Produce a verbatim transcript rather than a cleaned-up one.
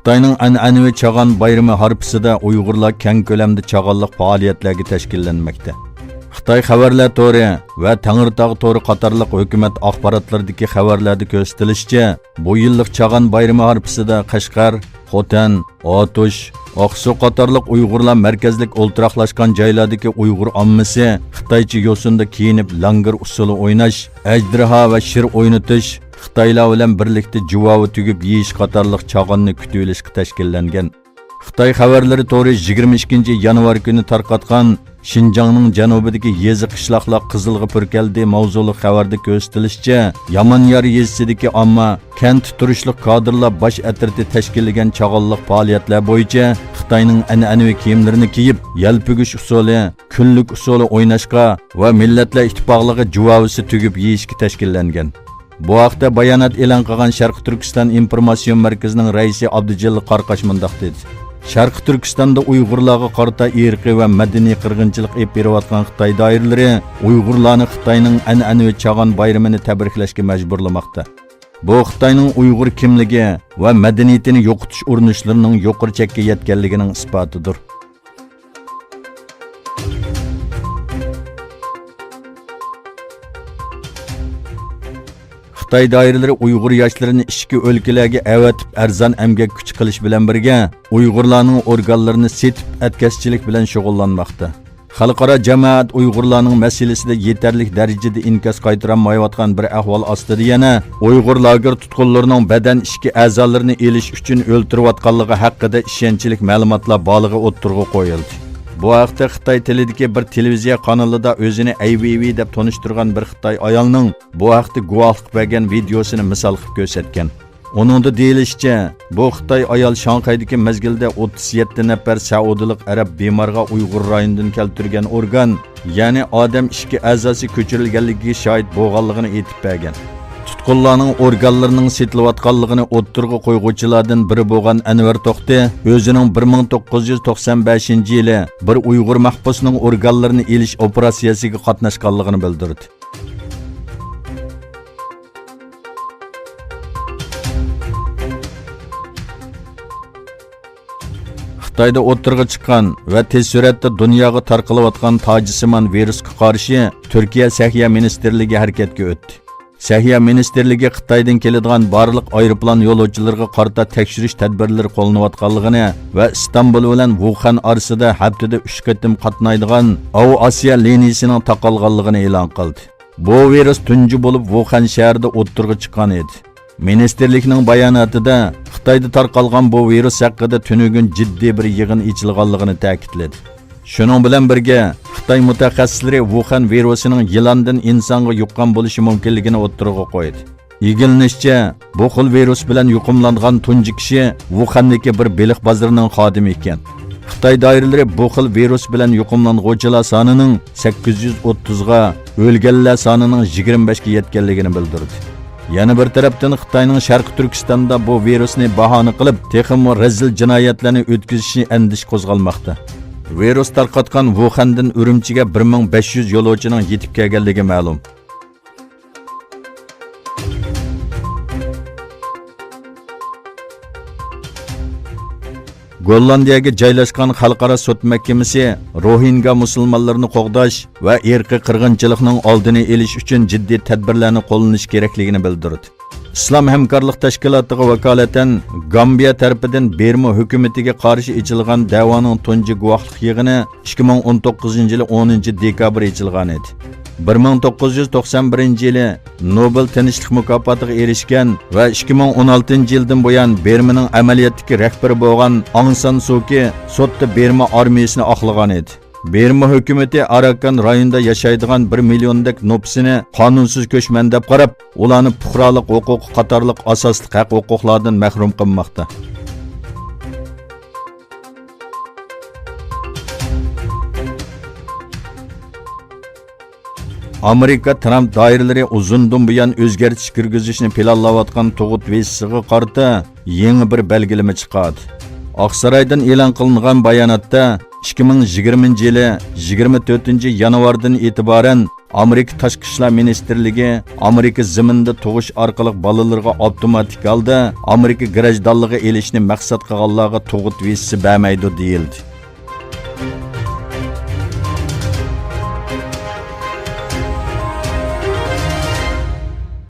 خىتاينىڭ ئەنئەنىۋى چاغان بايرىمى ھارپىسىدا ئۇيغۇرلار كەڭ كۆلەمدە چاغانلىق پائالىيەتلەرگە تەشكىللەنمەكتە. خىتاي خەۋەرلەر تورى ۋە تەڭرىتاغ تورى قاتارلىق ھۆكۈمەت ئاخباراتلىرىدىكى خەۋەرلەردە كۆرسىتىلىشىچە، بۇ يىللىق چاغان بايرىمى ھارپىسىدا قەشقەر، خوتەن، ئاتۇش، ئاقسۇ قاتارلىق ئۇيغۇرلار مەركەزلىك ئولتۇراقلاشقان جايلاردىكى ئۇيغۇر ئاممىسى خىتايچە يوسۇندا كىيىنىپ، لانگىر ئۇسسۇلى ئويناش، ئەجدىھا ۋە شىر ئوينىتىش، خىتايلار بىلەن بىرلىكتە جۇۋاۋى تۈگۈپ يېيىش قاتارلىق چاغاننى كۈتۈۋېلىشقا تەشكىللەنگەن. خىتاي خەۋەرلىرى تورى يىگىرمە ئىككىنچى يانۋار كۈنى تارقاتقان شىنجاڭنىڭ جەنۇبىدىكى يېزا، قىشلاقلار قىزىلغا پۈركەلدى ماۋزۇلۇق خەۋەردە كۆرسىتىلىشىچە، يامانيار يېزىسىدىكى ئامما، كەنتتە تۇرۇشلۇق كادىرلار باش ئەترىتى تەشكىللىگەن چاغانلىق پائالىيەتلەر بويىچە خىتاينىڭ ئەنئەنىۋى كىيىملىرىنى كىيىپ، يەلپۈگۈش ئۇسسۇلى، كۈنلۈك ئۇسسۇلى ئويناشقا ۋە مىللەتلەر ئىتتىپاقلىقى جۇۋاۋىسى تۈگۈپ يېيىشكە تەشكىللەنگەن. بۇ ھەقتە بايانات ئېلان قىلغان شەرقىي تۈركىستان ئىنفورماتسىيون مەركىزىنىڭ رەئىسى ئابدۇجېلىل قاراقاش مۇنداق دېدى: شەرقىي تۈركىستاندا ئۇيغۇرلارغا قارىتا ئىرقىي ۋە مەدەنىي قىرغىنچىلىق ئېلىپ بېرىۋاتقان خىتاي دائىرىلىرى ئۇيغۇرلارنى خىتاينىڭ ئەنئەنىۋى چاغان بايرىمىنى تەبرىكلەشكە مەجبۇرلىماقتا. بۇ خىتاينىڭ ئۇيغۇر كىملىكى ۋە مەدەنىيىتىنى يوقىتىش ئۇرۇنۇشلىرىنىڭ يۇقىرى چەككە يەتكەنلىكىنىڭ ئىسپاتىدۇر. خىتاي دائىرىلىرى ئۇيغۇر ياشلىرىنى ئىچكى ئۆلكىلەرگە ئەۋەتىپ، ئەرزان ئەمگەك كۈچى قىلىش بىلەن بىرگە، ئۇيغۇرلارنىڭ ئورگانلىرىنى سېتىپ، ئەتكەسچىلىك بىلەن شۇغۇللانماقتا. خەلقئارا جامائەت ئۇيغۇرلارنىڭ مەسىلىسىدە يېتەرلىك دەرىجىدە ئىنكاس قايتۇرالمايۋاتقان بىر ئەھۋال ئاستىدا يەنە ئۇيغۇر لاگېر تۇتقۇنلىرىنىڭ بەدەن ئىچكى ئەزالىرىنى ئېلىش ئۈچۈن ئۆلتۈرۈۋاتقانلىقى ھەققىدە ئىشەنچلىك مەلۇماتلار بارلىقى ئوتتۇرىغا قويۇلدى. بۇ ھەقتە خىتاي تىلىدىكى بىر تېلېۋىزىيە قانىلىدا ئۆزىنى ئەيۋىۋى دەپ تونۇشتۇرغان بىر خىتاي ئايالنىڭ بۇ ھەقتە گۇۋاھلىق بەرگەن ۋىدېيوسىنى مىسال قىلىپ كۆرسەتكەن. ئۇنىڭدا دېيىلىشىچە، بۇ خىتاي ئايال شاڭخەيدىكى مەزگىلدە ئوتتۇز يەتتە نەپەر سەئۇدىلىق ئەرەب بىمارغا ئۇيغۇر رايونىدىن كەلتۈرگەن ئورگان، يەنى ئادەم ئىچكى ئەزاسى كۆچۈرۈلگەنلىكىگە شاھىت بولغانلىقىنى ئېيتىپ بەرگەن. تۇتقۇنلارنىڭ ئورگانلىرىنىڭ سېتىلىۋاتقانلىقىنى ئوتتۇرىغا قويغۇچىلاردىن بىرى بولغان ئەنۋەر توختى ئۆزىنىڭ بىر مىڭ توققۇز يۈز توقسان بەشىنچى يىلى بىر ئۇيغۇر مەھبۇسنىڭ ئورگانلىرىنى ئېلىش ئوپېراتسىيەسىگە قاتناشقانلىقىنى بىلدۈردى. خىتايدا ئوتتۇرىغا چىققان ۋە تېز سۈرئەتتە دۇنياغا تارقىلىۋاتقان تاجسىمان ۋىرۇسقا قارشى تۈركىيە سەھىيە مىنىستىرلىكى ھەرىكەتكە ئۆتتى. سەھىيە مىنىستىرلىكى خىتايدىن كېلىدىغان بارلىق ئايروپىلان يولۇچىلىرىغا قارىتا تەكشۈرۈش تەدبىرلىرى قوللىنىۋاتقانلىقىنى ۋە ئىستانبۇل بىلەن ۋۇخەن ئارىسىدا ھەپتىدە ئۈچ قېتىم قاتنايدىغان ئاۋۇ ئاسىيا لىنىيىسىنىڭ تاقالغانلىقىنى ئېلان قىلدى. بۇ ۋىرۇس تۇنجى بولۇپ ۋۇخەن شەھىرىدە ئوتتۇرىغا چىققان ئىدى. مىنىستىرلىكنىڭ باياناتىدا خىتايدا تارقالغان بۇ ۋىرۇس ھەققىدە تۈنۈگۈن جىددىي بىر يىغىن ئېچىلغانلىقىنى تەكىتلىدى. شۇنىڭ بىلەن بىرگە، خىتاي مۇتەخەسسىسلىرى ۋۇخەن ۋىرۇسىنىڭ يىلاندىن ئىنسانغا يۇققان بولۇشى مۇمكىنلىكىنى ئوتتۇرىغا قويدى. ئىگىلىنىشىچە، بۇ خىل ۋىرۇس بىلەن يۇقۇملانغان تۇنجى كىشى ۋۇخەندىكى بىر بېلىق بازىرىنىڭ خادىمى ئىكەن. خىتاي دائىرىلىرى بۇ خىل ۋىرۇس بىلەن يۇقۇملانغۇچىلار سانىنىڭ سەككىز يۈز ئوتتۇزغا، ئۆلگەنلەر سانىنىڭ يىگىرمە بەشكە يەتكەنلىكىنى بىلدۈردى. يەنە بىر تەرەپتىن، خىتاينىڭ شەرقىي تۈركىستاندا بۇ ۋىرۇسنى باھانە قىلىپ، تېخىمۇ رەزىل جىنايەتلەرنى ئۆتكۈزۈشى ئەندىشە قوزغالماقتا. ۋىرۇس تارقاتقان ۋۇخەندىن ئۈرۈمچىگە بىر مىڭ بەش يۈز يولۇچىنىڭ يېتىپ كەلگەنلىكى مەلۇم. گوللاندىيەگە جايلاشقان خەلقئارا سوت مەھكىمىسى روھىنگا مۇسۇلمانلىرىنى قوغداش ۋە ئىرقىي قىرغىنچىلىقنىڭ ئالدىنى ئېلىش ئۈچۈن جىددىي تەدبىرلەرنى قوللىنىش كېرەكلىكىنى بىلدۈردى. ئىسلام ھەمكارلىق تەشكىلاتىغا ۋاكالىتەن گامبىيە تەرىپىدىن بىرما ھۆكۈمىتىگە قارشى ئېچىلغان دەۋانىڭ تۇنجى گۇۋاھلىق يىغىنى ئىككى مىڭ ئون توققۇزىنچى يىلى ئونىنچى دېكابىر ئېچىلغانىدى. بىر مىڭ توققۇز يۈز توقسان بىرىنچى يىلى نوبېل تىنچلىق مۇكاپاتىغا ئېرىشكەن ۋە ئىككى مىڭ ئون ئالتىنچى يىلدىن بۇيان بىرمىنىڭ ئەمەلىيەتتىكى رەھبىرى بولغان ئاڭ سان سۇكى سوتتا بىرما ئارمىيىسىنى ئاقلىغانىدى. بىرما ھۆكۈمىتى ئاراكان رايونىدا ياشايدىغان بىر مىليوندەك نوپۇسىنى قانۇنسىز كۆچمەن دەپ قاراپ، ئۇلارنى پۇقرالىق ھوقۇقى قاتارلىق ئاساسلىق ھەق ھوقۇقلاردىن مەھرۇم قىلماقتا. ئامېرىكا ترامپ دائىرىلىرى ئۇزۇندىن بۇيان ئۆزگەرتىش كىرگۈزۈشنى پىلانلاۋاتقان تۇغۇت ۋىزىسىغا قارىتا يېڭى بىر بەلگىلىمە چىقاردى. ئاقسارايدىن ئېلان قىلىنغان باياناتتا، ئىككى مىڭ يىگىرمىنچى يىلى يىگىرمە تۆتىنچى يانۋاردىن ئېتىبارەن ئامېرىكا تاشقى ئىشلار مىنىستىرلىكى ئامېرىكا زېمىنىدا تۇغۇش ئارقىلىق بالىلىرىغا ئاپتوماتىك ھالدا ئامېرىكا گراژدانلىقى ئېلىشنى مەقسەت قىلغانلارغا تۇغۇت ۋىزىسى بەرمەيدۇ دېيىلدى.